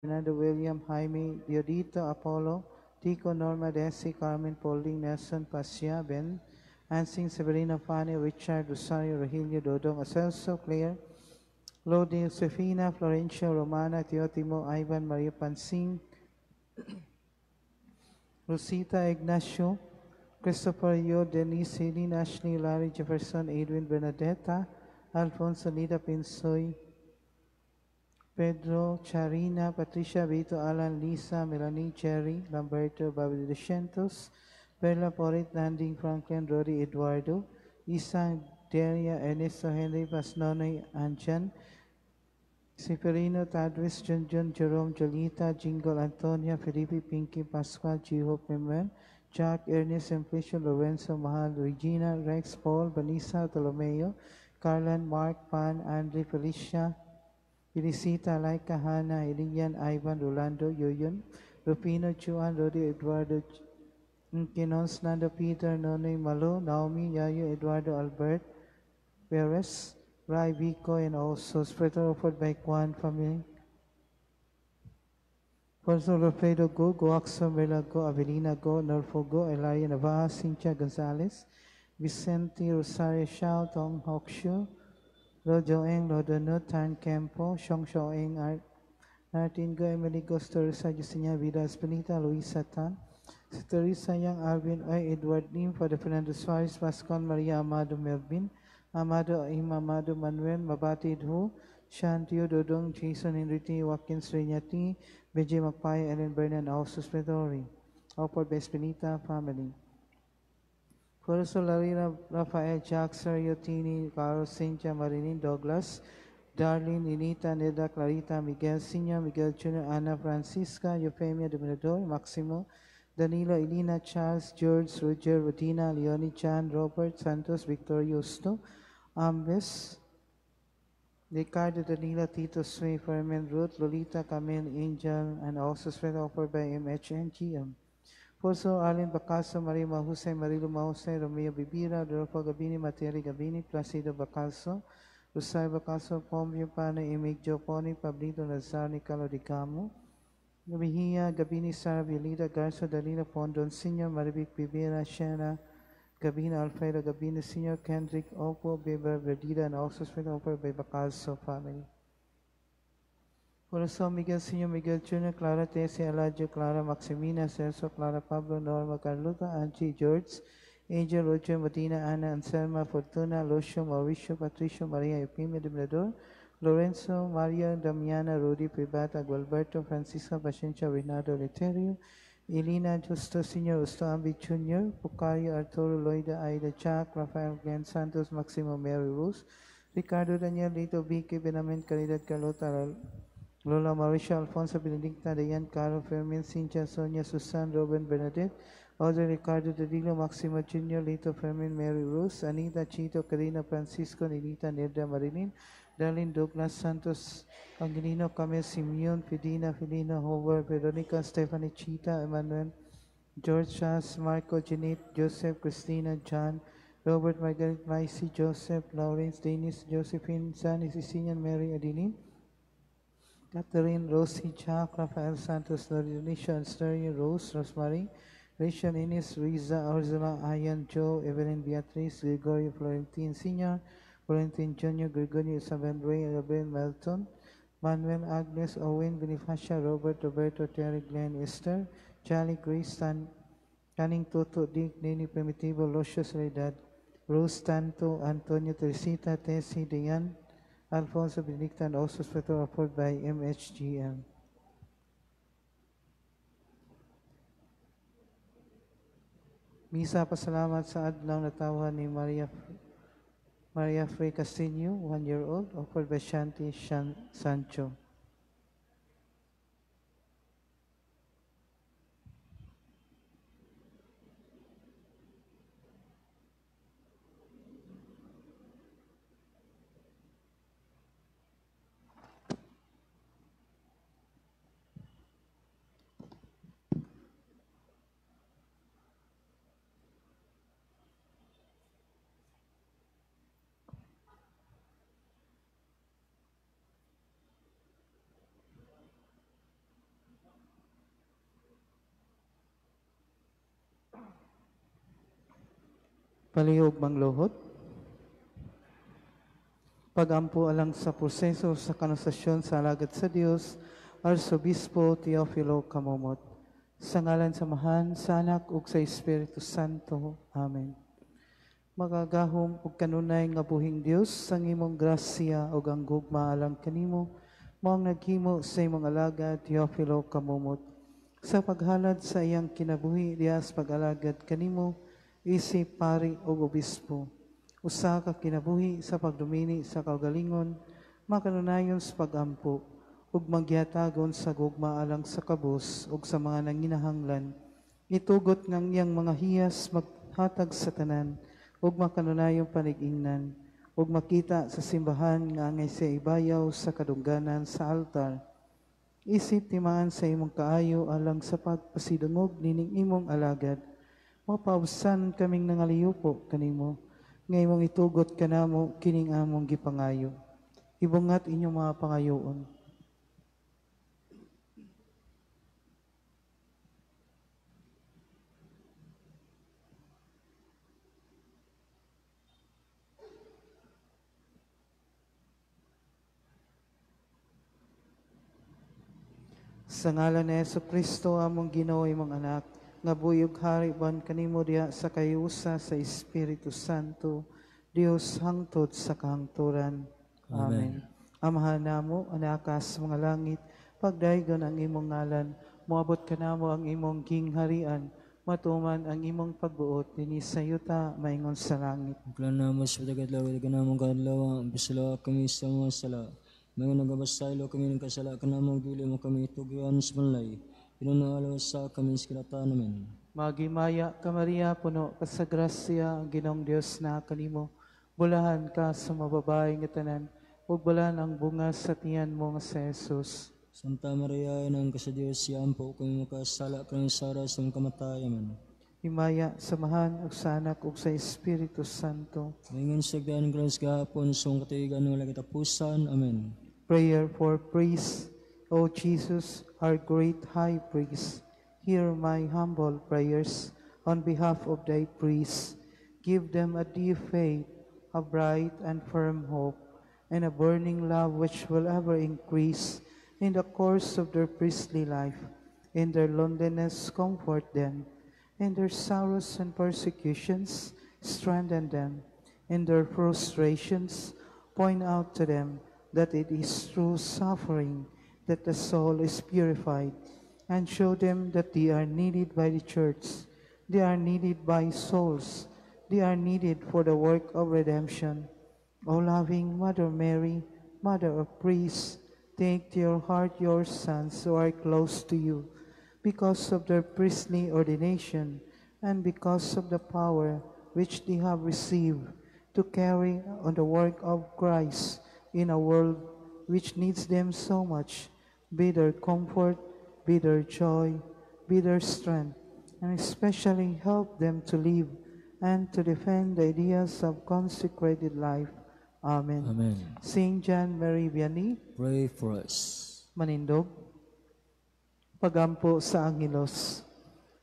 Fernando, William, Jaime, Diodito, Apollo, Tico, Norma, Desi, Carmen, Pauline, Nelson, Pasia, Ben, Ansing, Severino, Fanny, Richard, Rosario, Rogelio, Dodong, Acelso, Claire, Lodi, Josefina, Florencio, Romana, Teotimo, Ivan, Maria Pansing, Rosita, Ignacio, Christopher Yo, Denise, Celine, Ashley, Larry, Jefferson, Edwin, Bernadetta, Alfonso, Nida, Pinsoy, Pedro, Charina, Patricia, Vito, Alan, Lisa, Melanie, Jerry, Lamberto, Bobby Ducientos, Perla, Porit, Landing, Franklin, Rory, Eduardo, Isang, Delia, Ernesto, Henry, Pasnonoy, Anjan, Seferino, Tadwis, Junjun, Jerome, Jolita, Jingle, Antonia, Felipe, Pinky, Pascual, Giho, Pimen, Jack, Ernest, Simplicio, Lorenzo, Mahal, Regina, Rex, Paul, Vanessa, Tolomeo, Carlan, Mark, Pan, Andre, Felicia, Felicita, Laika, Hana, Elian, Ivan, Rolando, Yoyon, Rufino, Juan, Rodi, Eduardo, Quinons, Nando, Peter, Nonoy, Malo, Naomi, Yayo, Eduardo, Albert, Perez, Rai, Vico, and also spread offered by Kwan family. Also Alfredo Go, Goaxo, Mela Go, Avelina Go, Norfo Go, Elaria Navaja, Cynthia Gonzalez, Vicente Rosario Shao, Tong Hokshu, Rojo Eng, Rodono, Tan Kempo, Shong Shao Eng, Art, Martin Go, Emily Go, Teresa Justina Vida, Espinita, Luisa Tan, si Teresa Yang, Alvin Ay, Edward Lim, Father Fernando Suarez, Pascual Maria Amado Melvin, Amado Aim, Amado Manuel, Mabatid Ho, Shantio Dodong, Jason Henry Watkins Reñati, BJ Magpaya, Ellen Bernan, also Spedori. Offered by Espinita family. Corazon Larina, Rafael, Jack, Sergio, Tini, Carlos, Cynthia, Marilyn, Douglas, Darlene, Ninita, Neda, Clarita, Miguel Sr., Miguel Jr., Ana Francisca, Eufemia Dominador, Maximo, Danilo, Elena, Charles, George, Roger, Rodina, Leonie, Chan, Robert, Santos, Victor, Justo, Ambes, Ricardo, Danilo, Tito, Sway, Fermin, Ruth, Lolita, Camille, Angel, and also spread offered by MHNGM. Poso, Allen Bacaso, Maria Mahusay, Marilu Mahusay, Romeo Bibira, Rodolfo Gabini, Materi Gabini, Placido Bacaso, Rosario Bacaso, Pombio Pano, Imig Joponi, Pablito Nazar, Nicolo Dicamo, Mejia, Gabini, Sara, Violita, Garza, Dalina, Fondon, Senior, Marivic Bibira, Shena, Gabina, Alfredo, Gabini, Senior, Kendrick, Opo, Beber, Verdida, and also spread offered by Bacaso family. Corazon Miguel Sr., Miguel Jr., Clara Tessie, Eladio, Clara Maximina, Celso, Clara Pablo, Norma, Carlota, Angie, George, Angel, Roger, Medina, Ana, Anselma, Fortuna, Lucio, Mauricio, Patricio, Maria, Euphemia, Dominador, Lorenzo, Mario, Damiana, Rudy, Privata, Gualberto, Francisco, Paciencia, Renato, Leterio, Elena, Justo Sr., Usto Ambi Jr., Pucario, Arturo, Loida, Aida, Jack, Rafael, Glenn Santos, Maximo, Mary Rose, Ricardo, Daniel, Lito, Vicky, Benamen, Caridad, Carlota, Lola, Mauricio, Alfonso, Benedicta, Dayan, Carlo, Fermin, Cynthia, Sonia, Susan, Robin, Bernadette, Audrey, Ricardo, Danilo, Maximo Jr., Lito, Fermin, Mary Rose, Anita, Chito, Karina, Francisco, Ninita, Nerda, Marilyn, Darlene, Douglas, Santos, Angelino, Camille, Simeon, Fidina, Felino, Howard, Veronica, Stephanie, Chita, Emmanuel, George, Chas, Marco, Jeanette, Joseph, Christina, John, Robert, Margaret, Maisie, Joseph, Lawrence, Dennis, Josephine, Sunny, Cecilian, Mary, Adeline, Catherine, Rosie, Jack, Rafael Santos, Lorinisha, Stereo, Rose, Rosemary, Rachel, Ines, Riza, Ursula, Ian, Joe, Evelyn, Beatrice, Gregorio, Florentine Sr., Florentine Jr., Gregorio, Isabel, Ray, Gabriel, Melton, Manuel, Agnes, Owen, Bonifacia, Robert, Roberto, Terry, Glenn, Esther, Charlie, Grace, Tan, Canning, Toto, Dick, Nini, Primitivo, Lucio, Soledad, Rose, Tanto, Antonio, Teresita, Tessie, Diane, Alfonso, Benedicta, and also Spector offered by MHGM. Misa pasalamat sa adlaw na ni Maria Maria Frey Castillo, 1 year old, offered by Shanti Shan Sancho. Palihog mangluhod. Pagampo alang sa proseso sa kanosasyon sa alagad sa Dios, Arsobispo Teofilo Camomot. Sa ngalan sa Amahan, sa Anak ug sa Espiritu Santo. Amen. Magagahom ug kanunay nga buhing Dios, sa imong grasya ug ang gugma alang kanimo, mao ang naghimo sa imong alagad Teofilo Camomot sa paghalad sa iyang kinabuhi diha sa pag-alagad kanimo isip pari ug obispo. Usa ka kinabuhi sa pagdumini sa kaugalingon, makanunayon sa pagampo ug magyatagon sa gugma alang sa kabus ug sa mga nanginahanglan. Itugot ng iyang mga hiyas maghatag sa tanan ug makanunayong panig-ingnan ug makita sa simbahan nga angay sa ibayaw sa kadungganan sa altar. Isip timaan sa imong kaayo alang sa pagpasidungog nining imong alagad. Mapaubsan kaming nangaliyupo kanimo, nga imong itugot kanamo kining among gipangayo. Ibungat inyong mga pangayoon. Sa ngalan ni Jesucristo among Ginoo imong anak, nga buyog hari ban kanimo diha sa kayusa sa Espiritu Santo, Dios hangtod sa kahangturan. Amen. Amahan namo, anakas mga langit, pagdaygon ang imong ngalan, moabot kanamo ang imong gingharian, matuman ang imong pagbuot dinhi sa yuta maingon sa langit. Huklan namo sa pagkadlaw, kanamong kadlaw, bisala kami sa mga sala. Mga nagabasaylo kami ng kasala, kanamong dili mo kami tugyan sa panlay. Pinunaalaw sa kami sa kinataan namin. Magimaya ka Maria, puno ka sa grasya, ang Ginoong Dios na kanimo. Bulahan ka sa mababay nga tanan, ug bulahan ang bunga sa tiyan mo nga si Jesus. Santa Maria, inang ka sa Dios, siyam po kami makasala kami sa oras ng kamatayan. Himaya, samahan, ug sa Anak, ug sa Espiritu Santo. Maingon sa daan krus gahapon, sa katigan wala katapusan. Amen. Prayer for priests. O Jesus, our great high priest, hear my humble prayers on behalf of thy priests. Give them a deep faith, a bright and firm hope, and a burning love which will ever increase in the course of their priestly life. In their loneliness, comfort them. In their sorrows and persecutions, strengthen them. In their frustrations, point out to them that it is through suffering that the soul is purified, and show them that they are needed by the church, they are needed by souls, they are needed for the work of redemption. O loving Mother Mary, Mother of priests, take to your heart your sons who are close to you, because of their priestly ordination and because of the power which they have received to carry on the work of Christ in a world which needs them so much. Be their comfort, be their joy, be their strength, and especially help them to live and to defend the ideas of consecrated life. Amen. Amen. Saint John Marie Vianney, pray for us. Manindog. Pagampo sa Angelos.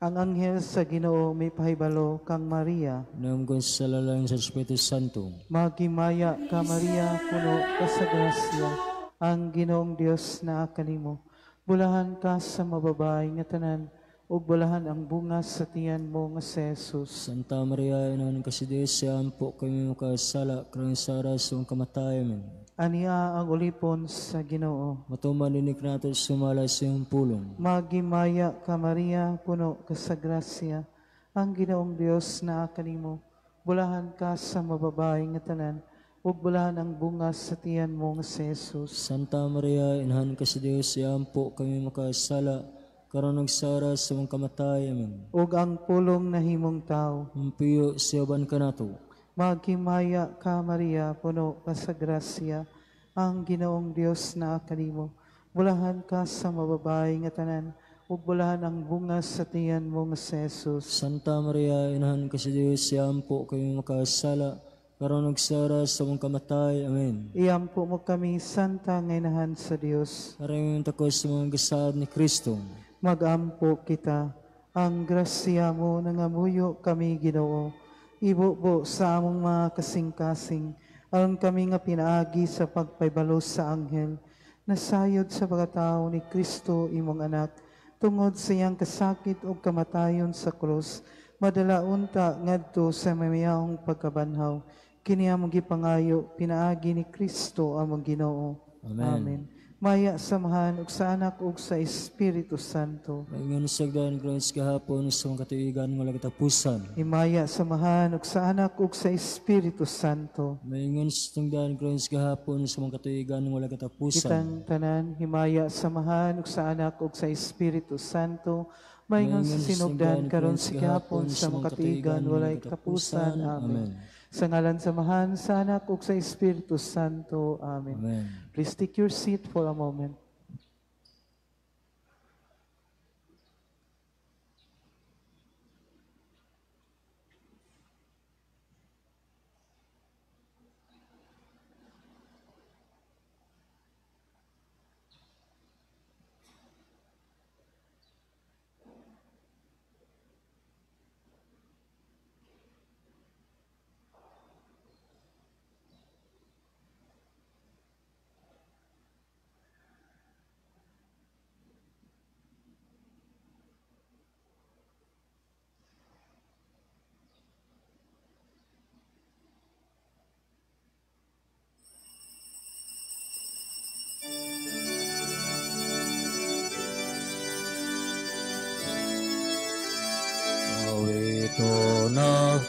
Ang anghel sa Ginoo may pahibalo kang Maria. Namgon sa lalang sa Espiritu Santo. Magimaya ka Maria, puno ka sa grasya. Ang Ginoong Dios naa kanimo. Bulahan ka sa mababay nga tanan, ug bulahan ang bunga sa tiyan mo nga si Jesus. Santa Maria, inahan ka sa Dios, siya po kami makasala, karon sa oras ng kamatayan. Ania ang ulipon sa Ginoo. Matuman dinik nato sumala sa iyong pulong. Magimaya ka Maria, puno ka sa grasya. Ang Ginoong Dios naa kanimo. Bulahan ka sa mababay nga tanan, ug bulahan ang bunga sa tiyan mo nga si Jesus. Santa Maria, inahan ka sa Dios, siya po kami makasala, karon ug sa oras sa among kamatayan. Ug ang pulong nahimong tao, Mampiyo siya uban kanato. Magimaya ka Maria, puno ka sa grasya. Ang Ginoong Dios naa kanimo. Bulahan ka sa mababay nga tanan, ug bulahan ang bunga sa tiyan mo nga si Jesus. Santa Maria, inahan ka sa Dios, siya po kami makasala, karon ug sa oras sa among kamatay. Amen. Iampo mo kami, Santa nga Inahan sa Dios. Aron takos sa mga gisaad ni Kristo. Magampo kita, ang grasya mo nangamuyo kami, Ginoo. Ibubo sa among mga kasing-kasing, aron kami nga pinaagi sa pagpaybalo sa anghel, nasayod sa pagkatao ni Kristo imong anak, tungod sa iyang kasakit ug kamatayon sa krus, madala unta ngadto sa mamayaong pagkabanhaw. Kini among gipangayo, pinaagi ni Kristo among Ginoo. Amen. Amen. Maya samahan ug sa Anak ug sa Espiritu Santo. Maingon sa daan Christ gahapon sa mga katuigan nga wala katapusan. Himaya samahan ug sa Anak ug sa Espiritu Santo. Maingon sa daan Christ gahapon sa mga katuigan nga wala katapusan. Kitang tanan himaya samahan ug sa Anak ug sa Espiritu Santo. Maingon sa sinugdan karon sa gihapon sa mga katuigan walay katapusan. Amen. Sa ngalan samahan sa Anak ug sa Espiritu Santo. Amen. Amen. Please take your seat for a moment.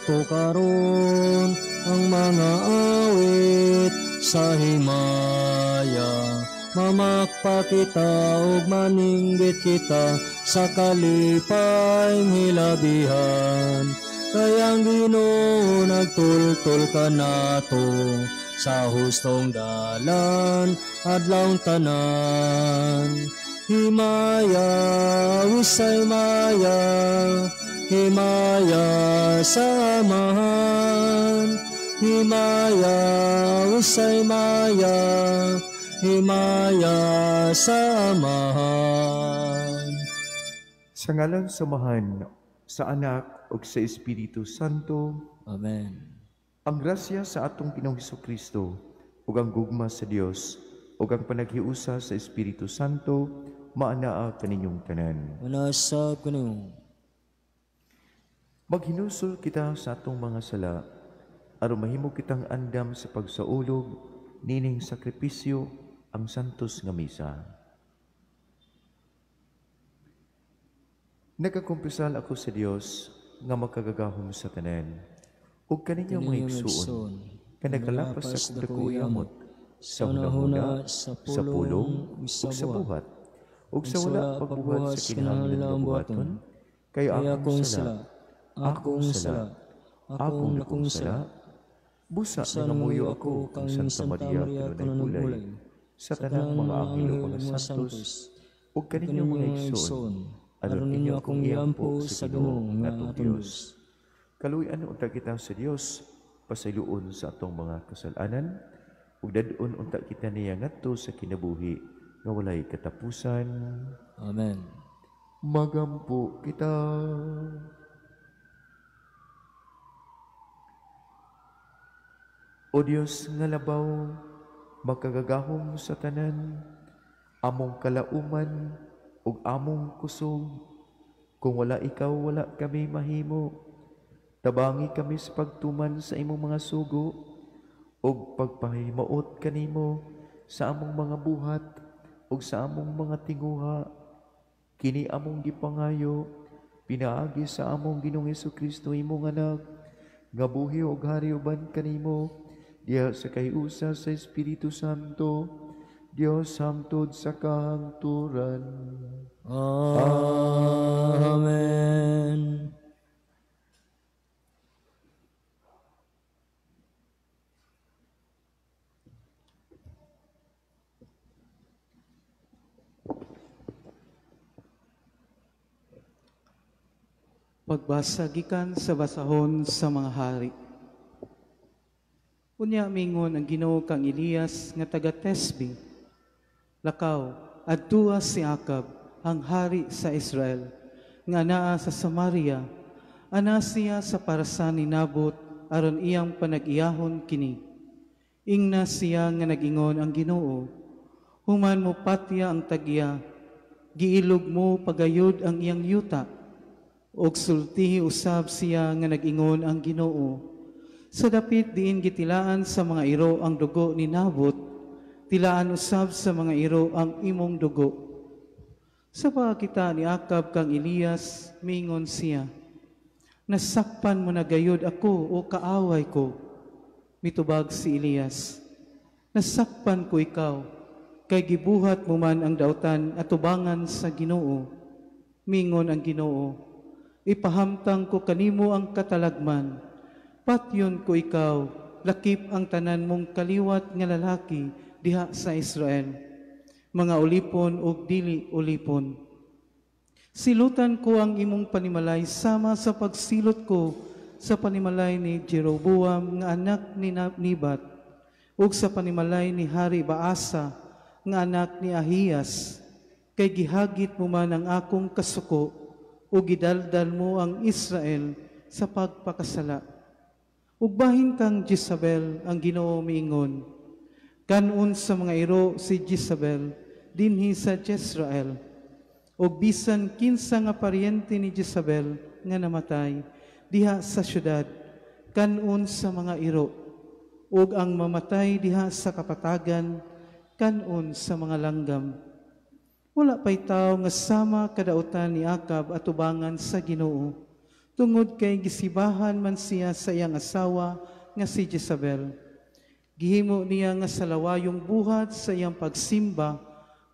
Ito karon ang mga awit sa himaya, mamakpa kita ug maninggit kita sa kalipay hilabihan. Kay ang Ginoo nagtultol kanato sa hustong dalan adlawng tanan. Himaya, wisay maya, himaya sa Amahan. Himaya, wisay maya, himaya sa Amahan. Sa ngalan sa Amahan, sa Anak ug sa Espiritu Santo. Amen. Ang grasya sa atong Ginoong Hesukristo ug ang gugma sa Dios ug ang panaghiusa sa Espiritu Santo maanaa kaninyong tanan. Manasab kaninyo. Maghinusol kita sa atong mga sala, aron mahimo kitang andam sa pagsaulog nining sakripisyo ang santos nga misa. Nagakumpisal ako sa Dios nga makagagahom sa tanan, ug kaninyo mga igsuon, nga nagkalapas sa dako yamot, sa hunahuna, sa pulong, ug sa buhat, ug sa wala pagbuhat sa kinahanglan nga buhaton, kay akong sala, akong sala, akong dakong sala. Busa nangamuyo ako kang Santa Maria kanunay ulay, sa tanang mga anghel ug mga santos, ug kaninyo mga igsoon, aron ninyo akong iampo sa Ginoo nga atong Dios. Kaluoyan unta kita sa Dios, pasayloon sa atong mga kasalanan, ug dad-on unta kita niya ngadto sa kinabuhi nga walay katapusan. Amen. Magampo kita. O Dios nga labaw, makagagahom sa tanan, among kalauman ug among kusog, kung wala ikaw, wala kami mahimo. Tabangi kami sa pagtuman sa imong mga sugo ug pagpahimuot kanimo sa among mga buhat ug sa among mga tinguha. Kini among gipangayo pinaagi sa among Ginoong Hesukristo imong anak, nga buhi ug hari uban kanimo diha sa kahiusa sa Espiritu Santo, Dios hangtod sa kahangturan. Amen. Pagbasa gikan sa basahon sa mga hari. Unya mingon ang Ginoo kang Elias nga taga Tesbi. Lakaw, adtua si Acab, ang hari sa Israel, nga naa sa Samaria, Ana siya sa parasan ni Nabot aron iyang panag-iyahon kini. Ingna siya nga nag-ingon ang Ginoo, human mo patya ang tagya, giilog mo pagayod ang iyang yuta. Og sultihi usab siya nga nag-ingon ang Ginoo, sa dapit diin gitilaan sa mga iro ang dugo ni Nabot, tilaan usab sa mga iro ang imong dugo. Sa pagkita ni Acab kang Elias, mingon siya, nasakpan mo na gayod ako o kaaway ko. Mitubag si Elias, nasakpan ko ikaw, kay gibuhat mo man ang dautan at tubangan sa Ginoo. Mingon ang Ginoo, ipahamtang ko kanimo ang katalagman, patyon ko ikaw, lakip ang tanan mong kaliwat nga lalaki diha sa Israel, mga ulipon ug dili ulipon. Silutan ko ang imong panimalay sama sa pagsilot ko sa panimalay ni Jeroboam nga anak ni Nebat, ug sa panimalay ni Hari Baasa nga anak ni Ahiyas, kay gihagit mo man ang akong kasuko ug gidaldal mo ang Israel sa pagpakasala. Ug bahin kang Jezabel, ang Ginoo miingon, kanon sa mga iro si Jezabel dinhi sa Jezreel, ug bisan kinsa nga paryente ni Jezabel nga namatay diha sa syudad, kanon sa mga iro, ug ang mamatay diha sa kapatagan, kanon sa mga langgam. Wala pa'y tao nga sama kadautan ni Acab atubangan sa Ginoo, tungod kay gisibahan man siya sa iyang asawa nga si Jezabel. Gihimo niya nga sa lawayong buhat sa iyang pagsimba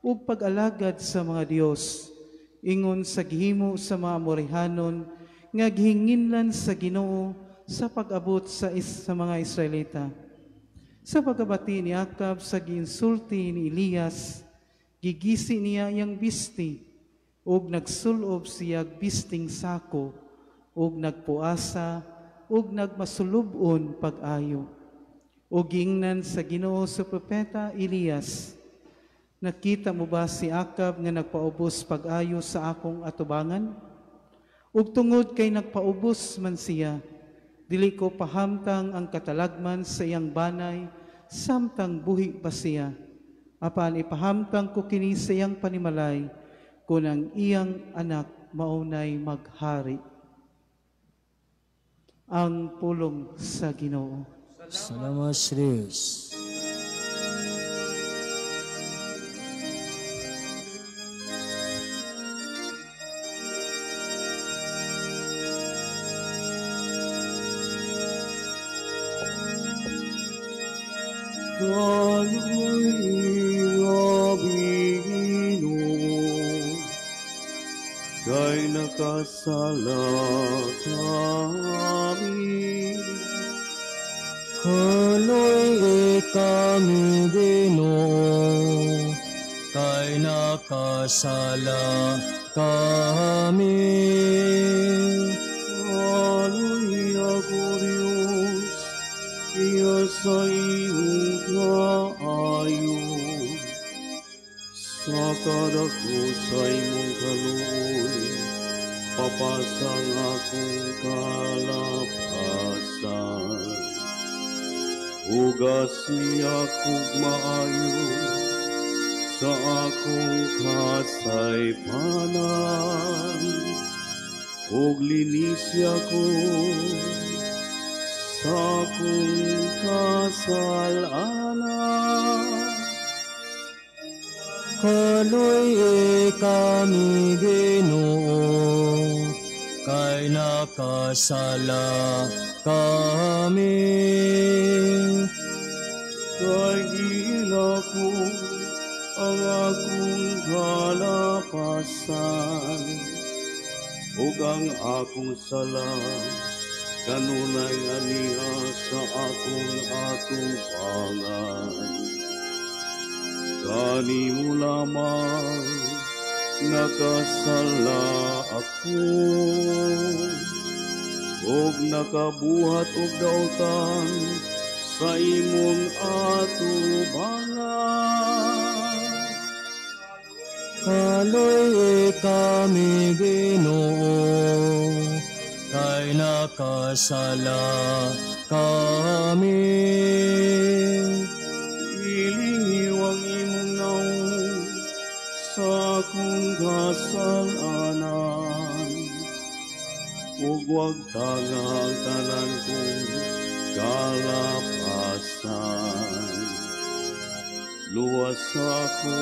ug pag-alagad sa mga Dios, ingon sa gihimo sa mga Amorihanon nga gihinginlan sa Ginoo sa pag-abot sa mga Israelita. Sa pagkabati ni Acab sa giinsulti ni Elias, gigisi niya iyang bisti, ug nagsulob siya bisting sako, ug nagpuasa, ug nagmasulubon pag-ayo. Ug giingnan sa Ginoo sa propeta Elias, nakita mo ba si Acab nga nagpaubos pag-ayo sa akong atubangan? Ug tungod kay nagpaubos man siya, dili ko pahamtang ang katalagman sa iyang banay, samtang buhi pa siya. Apan ipahamtang ko kini sa iyang panimalay, kun ang iyang anak maunay maghari. Ang pulong sa Ginoo. Salamat sa Diyos. Kay nakasala kami. Kaloy kami Ginoo, kay nakasala kami. Kaloy ako Diyos, iya sa iyong kaayo. Sa kadako sa imong kaluoy, papasang akong kalapasan. Hugasi akong maayo sa akong kasaypanan, ug linisi ako sa akong kasalanan. Kaloy kami Ginoo, kay nakasala kami. Kay giila ko ang akong kalapasan, ug ang akong sala kanunay aniha sa akong atubangan. Kanimo lamang nakasala ako, ug nakabuhat og dautan sa imong atubangan. Kaloy kami Ginoo, kay nakasala kami. Ilingiw ang imong naong sa akong kasalanan, ug wag tanga ang tanan kong kalapasan. Luwas ako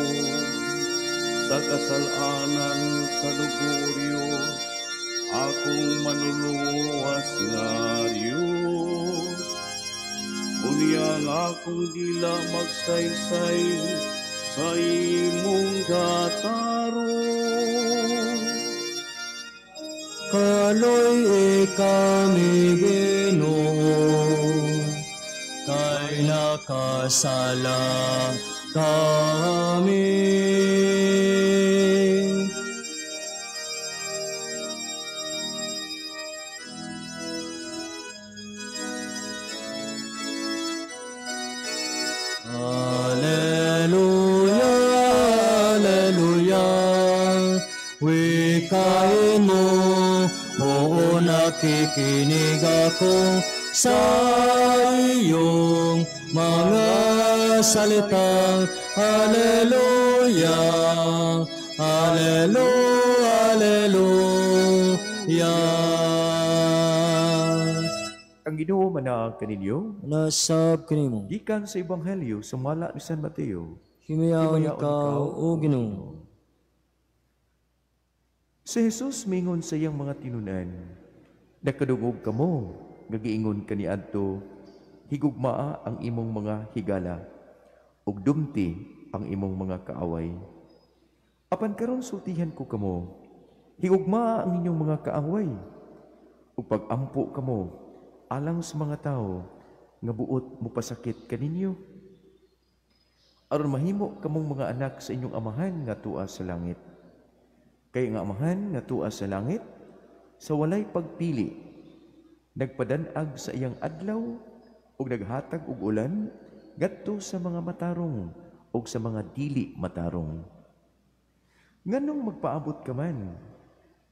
sa kasalanan sa luguryo, akong manluluwas nga Diyos. Unya ang akong dila magsaysay sa imong katarong. Kaloy kami, Ginoo, kay nakasala kami. Alleluia, Alleluia, wikain mo, oo, nakikinig ako sa iyong mga salita. Alleluia, Alleluia, Alleluia. Ang Ginoo manaag kaninyo. Nasab kanimo. Gikan sa Ebanghelyo sumala ni San Mateo. Himayaon ikaw, o Ginoo. Si Jesus mingon sa iyang mga tinunan, nakadungog kamo, nga giingon kaniadto, higugmaa ang imong mga higala, ug dumti ang imong mga kaaway. Apan karon sultihan ko kamo, higugmaa ang inyong mga kaaway, ug pagampo kamo alang sa mga tawo nga buot mopasakit kaninyo. Aron mahimo kamong mga anak sa inyong amahan nga tua sa langit. Kay nga amahan nga tua sa langit, sa walay pagpili, nagpadan-ag sa iyang adlaw ug naghatag og ulan ngadto sa mga matarong ug sa mga dili matarong. Nganong magpaabot ka man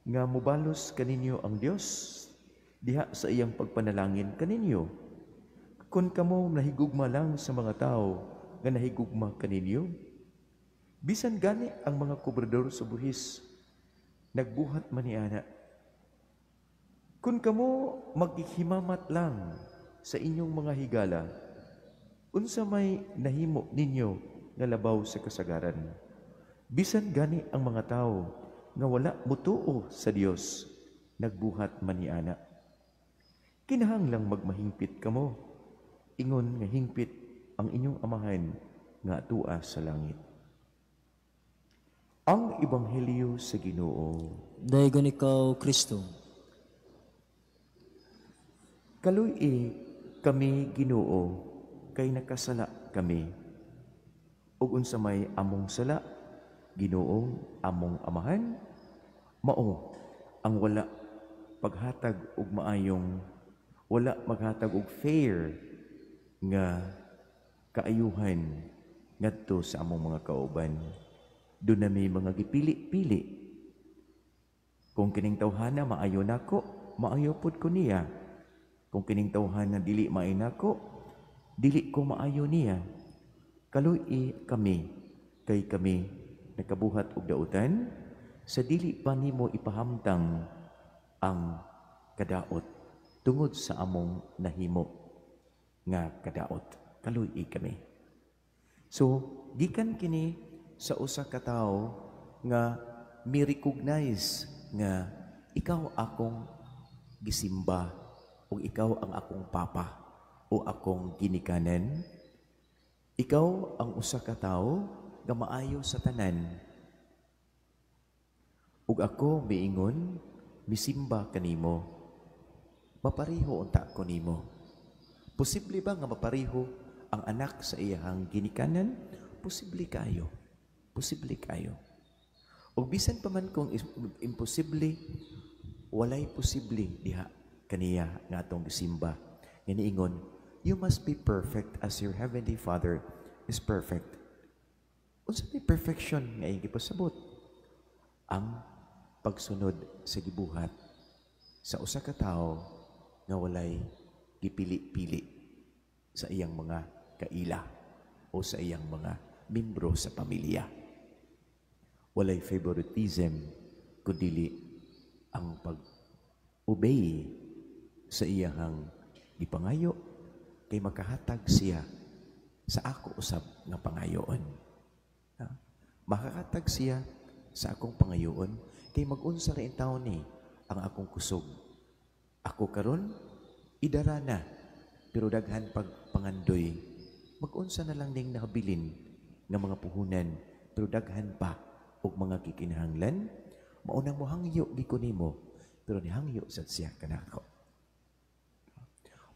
nga mobalos kaninyo ang Dios diha sa iyang pagpanalangin kaninyo? Kun kamo nahigugma lang sa mga tawo nga nahigugma kaninyo, bisan gani ang mga kobrador sa buhis nagbuhat man niana. Kun kamo maghimamat lang sa inyong mga higala, unsa may nahimo ninyo nga labaw sa kasagaran? Bisan gani ang mga tawo nga wala mutuo sa Dios, nagbuhat man niana. Kinahanglang magmahingpit kamo, ingon nga hingpit ang inyong amahan nga tua sa langit. Ang Ebanghelyo sa Ginoo. Daygon ikaw, Kristo. Kaluy-i kami, Ginoo, kay nakasala kami. Ug unsa may among sala, Ginoo, among amahan, mao ang wala paghatag og maayong, wala maghatag og fair nga kaayuhan ngadto sa among mga kauban. Doon na may mga gipili-pili. Kung kining tawhana maayo nako, maayo pod ko niya. Kung kining tawhana dili maayo nako, dili ko maayo niya. Kaluy-i kami, kay kami nakabuhat og dautan, sa dili pa nimo ipahamtang ang kadaot tungod sa among nahimo nga kadaot. Kaluy-i kami. So, gikan kini sa usa ka tawo nga mi-recognize nga ikaw akong gisimba o ikaw ang akong papa o akong ginikanan. Ikaw ang usa ka tawo nga maayo sa tanan. Ug ako miingon, misimba kanimo. Mapareho unta ko nimo. Posible ba nga mapareho ang anak sa iyahang ginikanan? Posible kayo. Posible kayo. Og bisan pa man kung imposible, walay posible diha kaniya nga atong gisimba. Nga niingon, you must be perfect as your heavenly Father is perfect. Unsa may perfection nga iyang gipasabot? Ang pagsunod sa gibuhat sa usa ka tawo nga walay gipili-pili sa iyang mga kaila o sa iyang mga membro sa pamilya. Walay favoritism kundili ang pag-obey sa iyang gipangayo kay makahatag siya sa ako usab nga pangayoon. Ha? Makakatag siya sa akong pangayoon kay mag-unsa ra intawon ni ang akong kusog. Ako karon idara na, pero daghan pag pangandoy, mag-unsa na lang ning nahabilin nga mga puhunan, pero daghan pa og mga gikinahanglan, maunang mohangyo gi ko nimo, pero nihangyo sad siya kanako.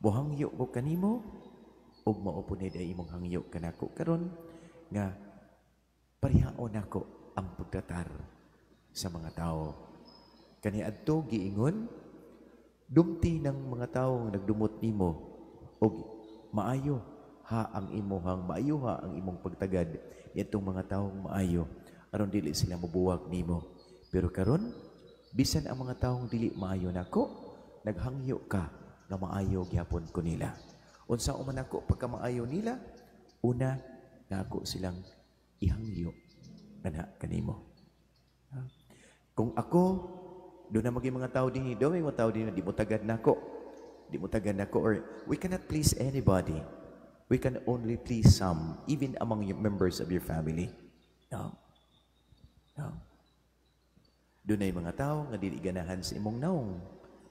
Mohangyo ko kanimo ug mao po ni imong hangyo kanako karon nga parehaon nako ang pagtratar sa mga tao. Kaniadto giingon, dumti ng mga tao nga nagdumot nimo og maayo ha ang imuhang maayo ha ang imong pagtagad niadtong mga taong maayo aron dili sila mobuwag nimo. Pero karon bisan ang mga taong dili maayo nako, naghangyo ka nga maayo gyapon ko nila. Unsa man ako pagkamaayo nila, una nga ako silang ihangyo kana kanimo. Ha? Kung ako doon na maging mga tao din, doon may mga tao din, di mo tagad nako. Di mo tagad nako. Or we cannot please anybody. We can only please some, even among your members of your family. No. No. Doon ay mga tao nga dili ganahan sa imong naong,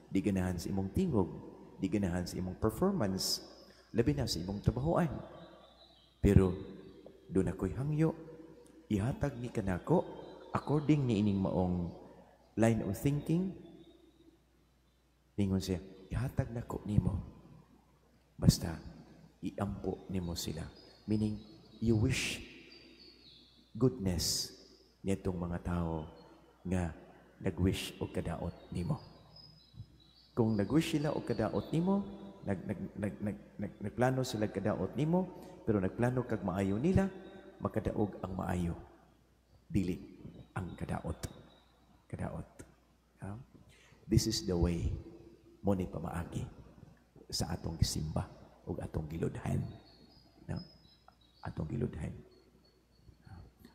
di ganahan sa imong tingog, di ganahan sa imong performance, labi na sa imong trabahoan. Pero doon ako'y hangyo, ihatag ni kanako according ni ining maong line of thinking. Ningon siya, ihatag nako nimo. Basta iampo nimo sila. Meaning, you wish goodness nitong mga tao nga nagwish og kadaot nimo. Kung nagwish sila og kadaot nimo, nagplano sila kadaot nimo, pero nagplano kag maayo nila, makadaog ang maayo. Dili ang kadaot. Kadaot. Ha? This is the way mo ni pamaagi sa atong gisimba ug atong giludhan. No? Atong giludhan.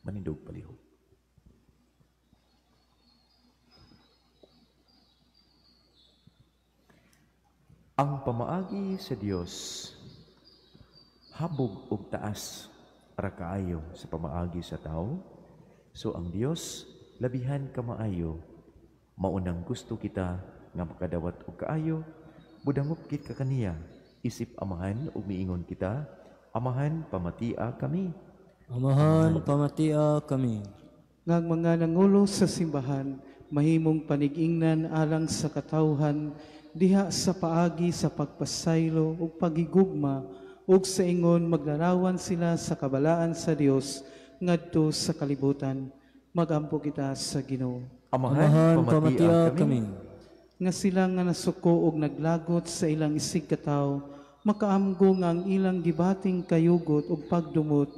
Manindog palihog. Ang pamaagi sa Dios habog ug taas ra kaayo sa pamaagi sa tao. So ang Dios labihan kamaayo, maunang gusto kita nga makadawat og kaayo, budangop kit ka kaniya, isip amahan ug miingon kita, Amahan, pamatia kami. Amahan, pamatia kami. Nga ang mga nangulo sa simbahan, mahimong panigingnan alang sa katawhan, diha sa paagi sa pagpasaylo ug pagigugma ug sa ingon maglarawan sila sa kabalaan sa Dios ngadto sa kalibutan. Magampo kita sa Ginoo. Amahan, Amahan, pamatia pamatia kami. kami. Nga sila nga nasuko og naglagot sa ilang isig katawo, makaamgo nga ang ilang gibating kayugot ug pagdumot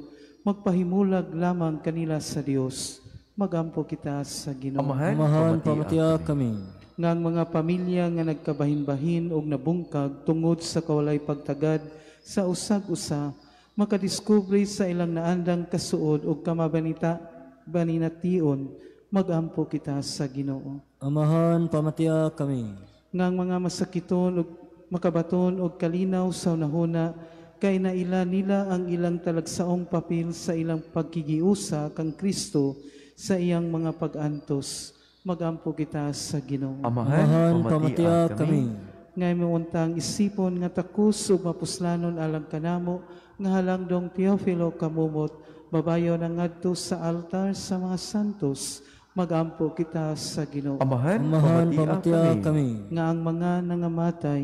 magpahimulag lamang kanila sa Dios. Magampo kita sa Ginoo. Amahan, Amahan, pamatia pamatia kami. Nga ang mga pamilya nga nagkabahin-bahin og nabungkag tungod sa kawalay pagtagad sa usag-usa, makadiskubre sa ilang naandang kasuod og kamabanita banination. Magampo kita sa Ginoo. Amahan, pamatia kami. Nga ang mga masakiton og makabaton og kalinaw sa hunahuna, kay naila nila ang ilang talagsaong papel sa ilang pagkigiusa kang Kristo sa iyang mga pag-antos. Magampo kita sa Ginoo. Amahan, Amahan, pamatia pamatia kami. kami. Nga imuuntang isipon nga takus ug mapuslanon alang kanamo nga halangdong Teofilo kamumot, babayo na ngadto sa altar sa mga santos. Magampo kita sa Ginoo. Amahan, Amahan, pamatia pamatia kami. kami. Nga ang mga nangamatay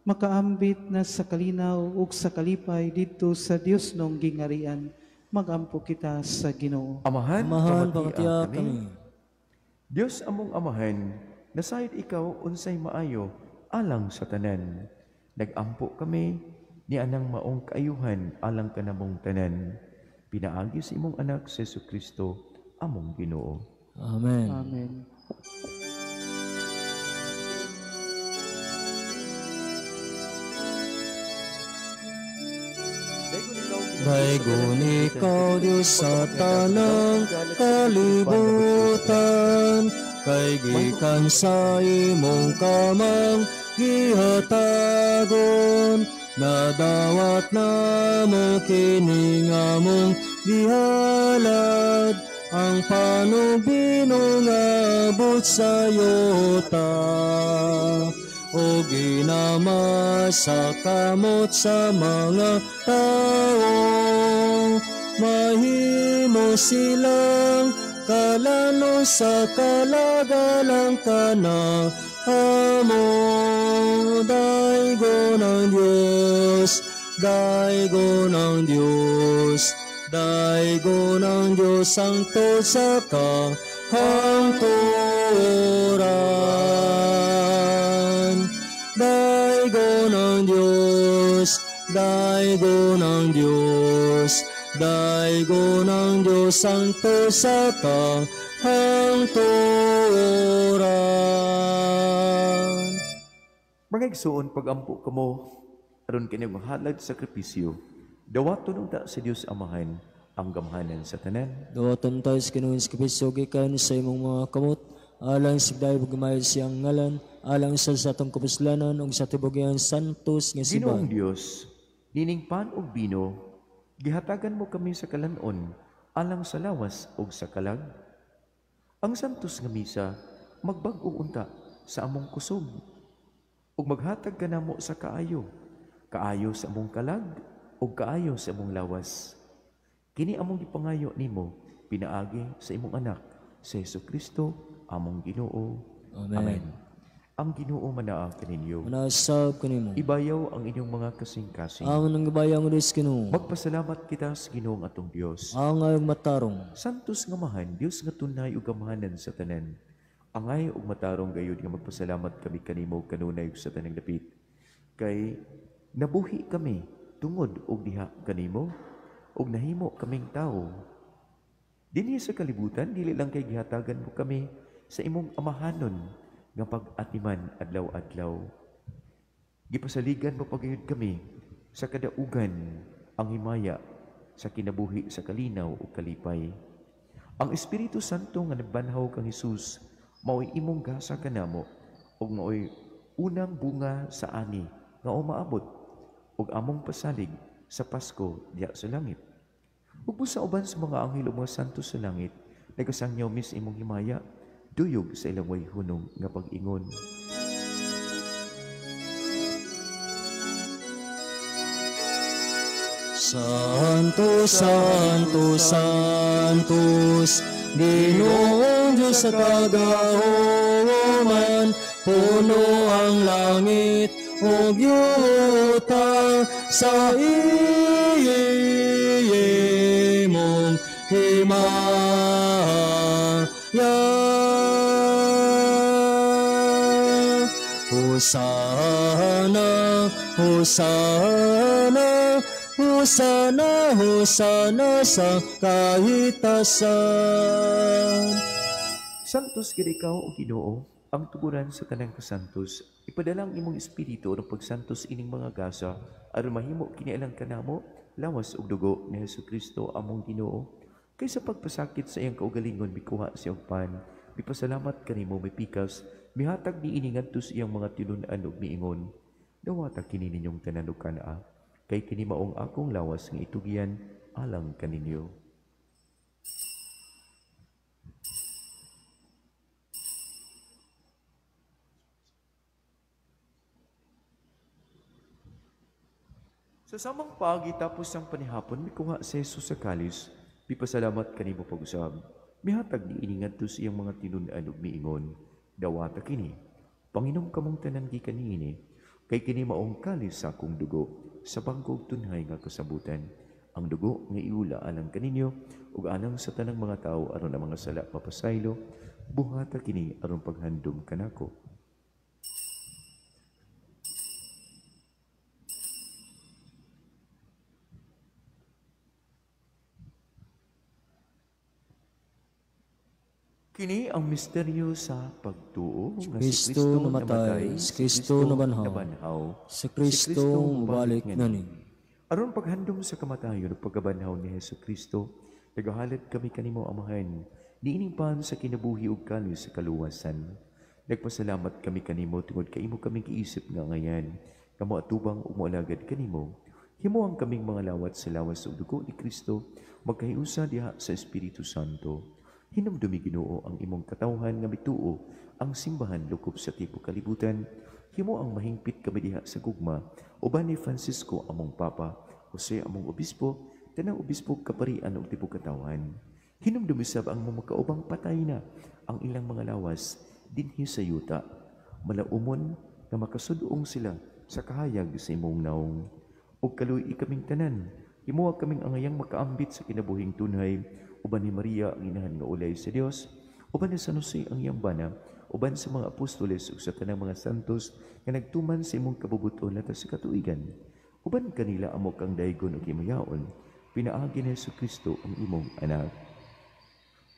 makaambit na sa kalinaw ug sa kalipay didto sa Dios nong gingarian. Magampo kita sa Ginoo. Amahan, Amahan, pamatia pamatia kami. kami. Dios among amahan, nasayod ikaw unsay maayo alang sa tanan. Nagampo kami ni anang maong kaayuhan alang kanamong tanan. Pinaagi sa imong anak si Jesucristo among Ginoo. Amen. Amen. Daygon ikaw Diyos sa tanang kalibutan, kay gikan sa imong kamang gihatagon, nadawat namo kini nga among gihalad, ang panubinong abot sa yuta. O ginama sa kamot sa mga tao, mahimo silang kalano sa kalagalang kana amo. Daygon ang Diyos, daygon ang Diyos, daygon ang Diyos sangtod sa kahangturan. Daygon ang Diyos, daygon ang Diyos, daygon ang Diyos sangtod sa kahangturan. Mga igsoon, pagampo kamo aron kini ang halad sakripisyo, dawaton unta sa Dios Amahan ang gamhanan sa tanan. Dawaton tayo sa Ginoong Kristo gikan sa imong mga kamot, alang sa dayeg gamay siyang ngalan, alang sa atong kapuslanan ug sa tibuok santos nga Ginoong simbahan. Dios, nining pan ug bino, gihatagan mo kami sa kalan-on alang sa lawas ug sa kalag. Ang santos nga misa magbag-o unta sa among kusog ug maghatag kanamo sa kaayo, kaayo sa among kalag ug kaayo sa among lawas. Kini among gipangayo nimo pinaagi sa imong anak, sa Jesu Kristo among Ginoo. Amen. Amen. Ang Ginoo manaa kaninyo. Manasab kanimo. Ibayaw ang inyong mga kasing-kasing. Ang nanggibayaw ang Diyos Ginoo. Magpasalamat kita sa Ginoong atong Dios. Ang ayong matarong. Santos nga mahan, Dios nga tunay ug gamahanan sa tanan. Angay ug matarong gayud nga magpasalamat kami kanimo kanunay ug sa tanang dapit. Kay nabuhi kami tungod og diha kanimo ug nahimo kaming tawo. Dinhi sa kalibutan dili lang kay gihatagan mo kami sa imong amahanon nga pag-atiman adlaw-adlaw. Gipasaligan mo pagayod kami sa kadaugan ang himaya sa kinabuhi sa kalinaw ug kalipay. Ang Espiritu Santo nga nagbanhaw kang Hesus mao'y imong gasa kanamo ug mao'y unang bunga sa ani nga umaabot ug among pasalig sa Pasko diha sa langit. Ug busa uban sa mga anghel ug mga santo sa langit, nagasangyaw mis imong himaya, duyog sa ilang way hunong nga pag-ingon. Santo, Santo, Santos, Ginoong Diyos sa kagahoman, puno ang langit ug yuta sa imong himaya. Hosana, Hosana, Hosana, Hosana sa kahitasan. Santos gid ikaw o Ginoo, ang tuguran sa tanang kasantos. Ipadala ang imong espiritu aron pagsantos ining mga gasa aron mahimo kini alang kanamo lawas ug dugo ni Hesukristo among Ginoo. Kaysa pagpasakit sa iyang kaugalingon mikuha siya og pan, mipasalamat kanimo mipikas, mihatag niini ngadto sa iyang mga tinun-an ug miingon, dawata kini ninyong tanan ug kanaa, kay kini maong akong lawas nga itugian alang kaninyo. Sa samang paagi tapos ang panihapon, mikuha si Jesus sa kalis, mipasalamat kanimo pag-usab. Mihatag niini ngadto sa iyang mga tinun-an ug miingon, dawata kini, panginom kamong tanan gikan niini, kay kini maong kalis sa akong dugo, sa bangkog tunhay nga kasabutan. Ang dugo nga iula alang kaninyo ug alang sa tanang mga tawo aron ang mga sala mapasaylo, buhata kini aron paghandom kanako. Kini ang misteryo sa pagtuo nga si Kristo Kristo namatay, namatay, si Kristo nabanhaw, nabanhaw, si Kristo mobalik nganin. Aron paghandom sa kamatayon ug pagkabanhaw ni Hesus Kristo, nagahalad kami kanimo, Amahan, niining pan sa kinabuhi ug kalis sa kaluwasan. Nagpasalamat kami kanimo tungod kay imo kami giisip nga ngayan, kamo atubang ug moalagad kanimo. Himuang kaming mga lawat sa lawas ug dugo ni Kristo, magkahiusa diha sa Espiritu Santo. Hinumdumi, Ginoo, ang imong katawhan nga mituo ang simbahan lukop sa tibuok kalibutan. Himo ang mahingpit kami diha sa gugma uban ni Francisco among Papa, Jose among Obispo, tanang obispo kaparian ug tibuok katawhan. Hinumdumi sab ang mga makaubang patay na ang ilang mga lawas dinhi sa yuta. Malaumon nga makasud-ong sila sa kahayag sa imong naong. Ug kaluy-i kaming tanan, himuha kaming angayang makaambit sa kinabuhing tunhay uban ni Maria ang inahan nga ulay sa Dios, uban ni San Jose ang iyang bana, uban sa mga apostoles ug sa tanang mga santos nga nagtuman sa imong kabubuton latas sa katuigan. Uban kanila amo kang daygon ug himayaon, pinaagi ni Hesus Kristo ang imong anak.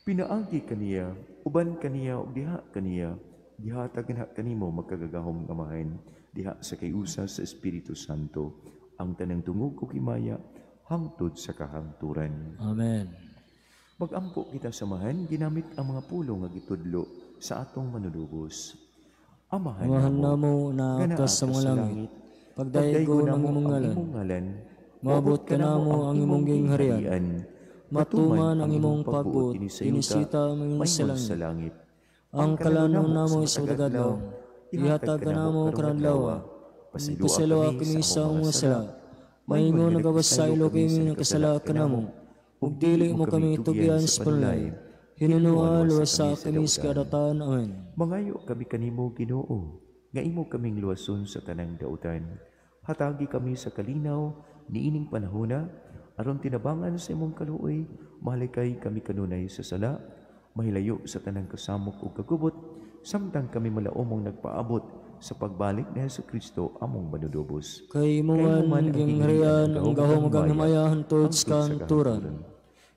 Pinaagi kaniya, uban kaniya ug diha kaniya, gihatag na kanimo makagagahom nga Amahan, diha sa kayusa sa Espiritu Santo, ang tanang tungog ug himaya hangtod sa kahangturan. Amen. Magampo kita samahan, ginamit ang mga pulong nga gitudlo sa atong manunubos. Amahan Amahan namo na nga naa ka sa mga langit, pagdaygo ng imong ngalan, ngalan, maabot kanamo ang imong gingharian, matuman ang imong pagbuot, inisita mayon sa langit. Ang kalanon namo sa tagadlaw, ihatag kanamo karon adlaw. Pasayloa kami sa among mga sala, maingon nagabasaylo kami nakasala kanamo, ug dili mo kami tugian sa panulay. Hinunuan luwasa kami sa kadatan. Amen. Mangayo kami kanimo, Ginoo, nga imo kaming luwason sa tanang dautan. Hatagi kami sa kalinaw niining panahona, aron tinabangan sa imong kaluoy, mahalikay kami kanunay sa sala, mahilayo sa tanang kasamok ug kagubot, samtang kami malaomong nagpaabot sa pagbalik ni Hesus Kristo among manunubos. Kay imo man ang gingharian, ang gahom ug ang himaya hantod sa kahangturan.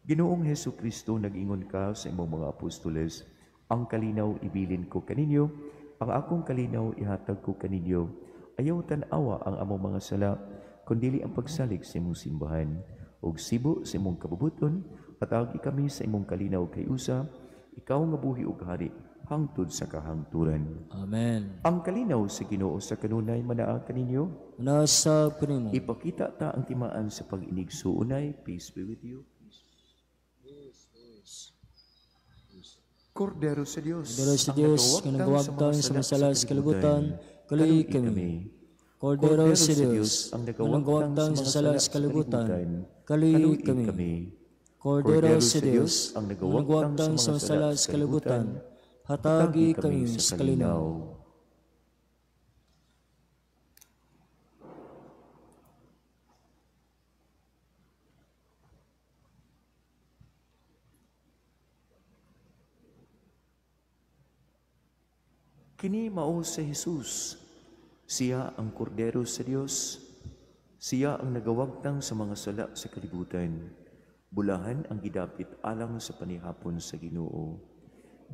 Ginoong Hesus Kristo, nag-ingon ka sa imong mga apostoles, ang kalinaw ibilin ko kaninyo, ang akong kalinaw ihatag ko kaninyo. Ayaw tan-awa ang among mga sala, kundili ang pagsalig sa imong simbahan. Ug sibo sa imong kabubuton, patagi kami sa imong kalinaw kay usa, ikaw nga buhi ug hari, hangtod sa kahangturan. Amen. Ang kalinaw sa Ginoo sa kanunay manaa kaninyo. Nasa kanimo. Ipakita ta ang timaan sa pag-inig suunay. Peace be with you. Kordero sa Dios, Kordero sa Dios, nga nagawagtang sa mga sala sa kalibutan, kaluoy kami. Kordero sa Dios, ang nga nagawagtang sa sala sa kalibutan, kaluoy kami. Kordero sa Dios, ang nga nagawagtang sa mga sala sa kalibutan, hatagi kami sa kalinaw. Kini mao si Jesus. Siya ang Kordero sa Dios. Siya ang nagawagtang sa mga sala sa kalibutan. Bulahan ang gidapit alang sa panihapon sa Ginoo.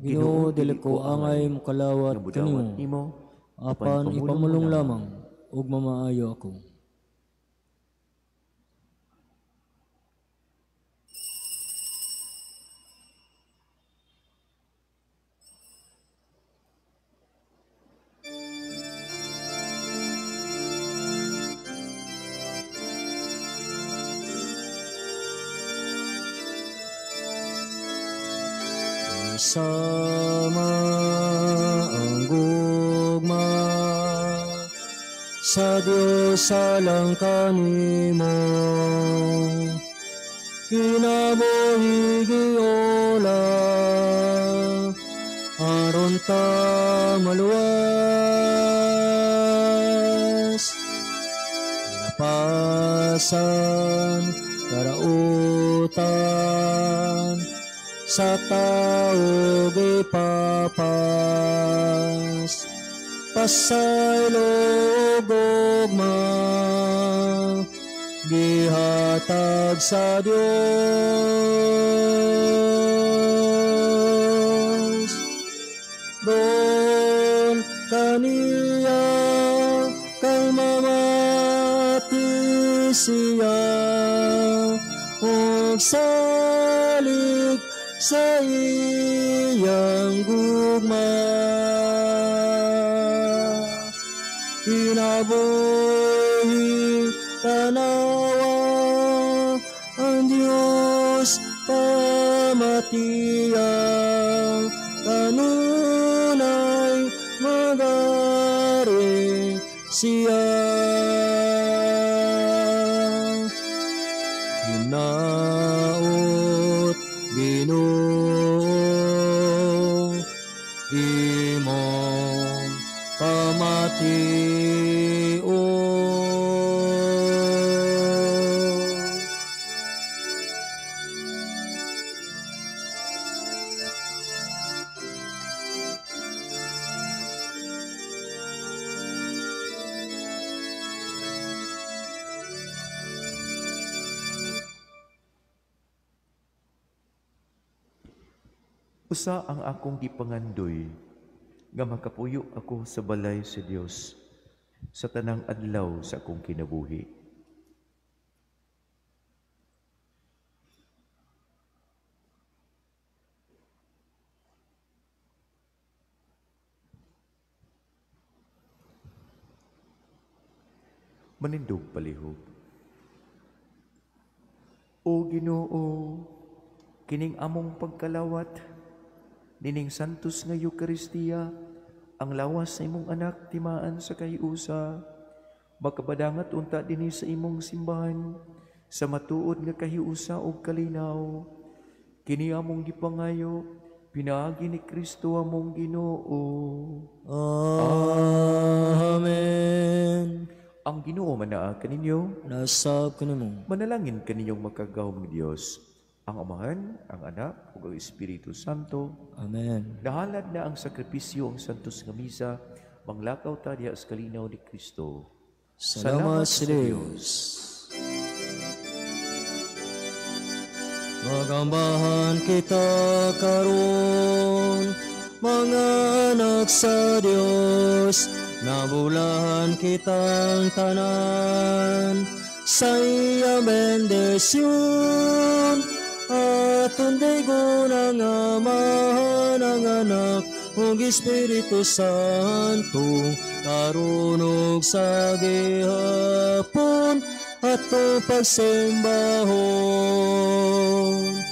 Ginoo, dili ko angay mokalawat kanimo, apan ipamulong lamang ug mamaayo ako. Sama ang gugma sa Diyos alang kanimo, kinabuhi giola aron ta maluwas. Lapasan karautan sa tao gipapas, pasaylo gugma gihatag sa Dios. Dol kaniya kay mamati siya, pagsalig sa iyang gugma. Kinabuhi tanawa ang Diyos pamatiyang kanunay magari siya. Hinaot Ginoo imong pamation. Usa ang akong gipangandoy nga makapuyo ako sa balay sa Dios sa tanang adlaw sa akong kinabuhi. Manindog palihog. O Ginoo, kining among pagkalawat nining santos nga Eukaristiya, ang lawas sa imong anak timaan sa kahiusa, makabadangat unta dinhi sa imong simbahan sa matuod nga kahiusa ug kalinaw. Kini among gipangayo pinaagi ni Kristo among Ginoo. Amen. Ang Ginoo manaa kaninyo, Nasab kanimo. Manalangin kaninyong makagagahom Dios, ang Amahan, ang Anak, ug ang Espiritu Santo. Amen. Nahalad na ang sakripisyo ang santos nga misa, manglakaw ta diha sa kalinaw ni Kristo. Salamat sa Dios. Magambahan kita karon, mga anak sa Dios, nabulahan kitang tanan sa iyang bendisyon. Aton daygon ang Amahan, ang Anak, ug Espiritu Santo, karon ug sa gihapon atong pagsimbahon.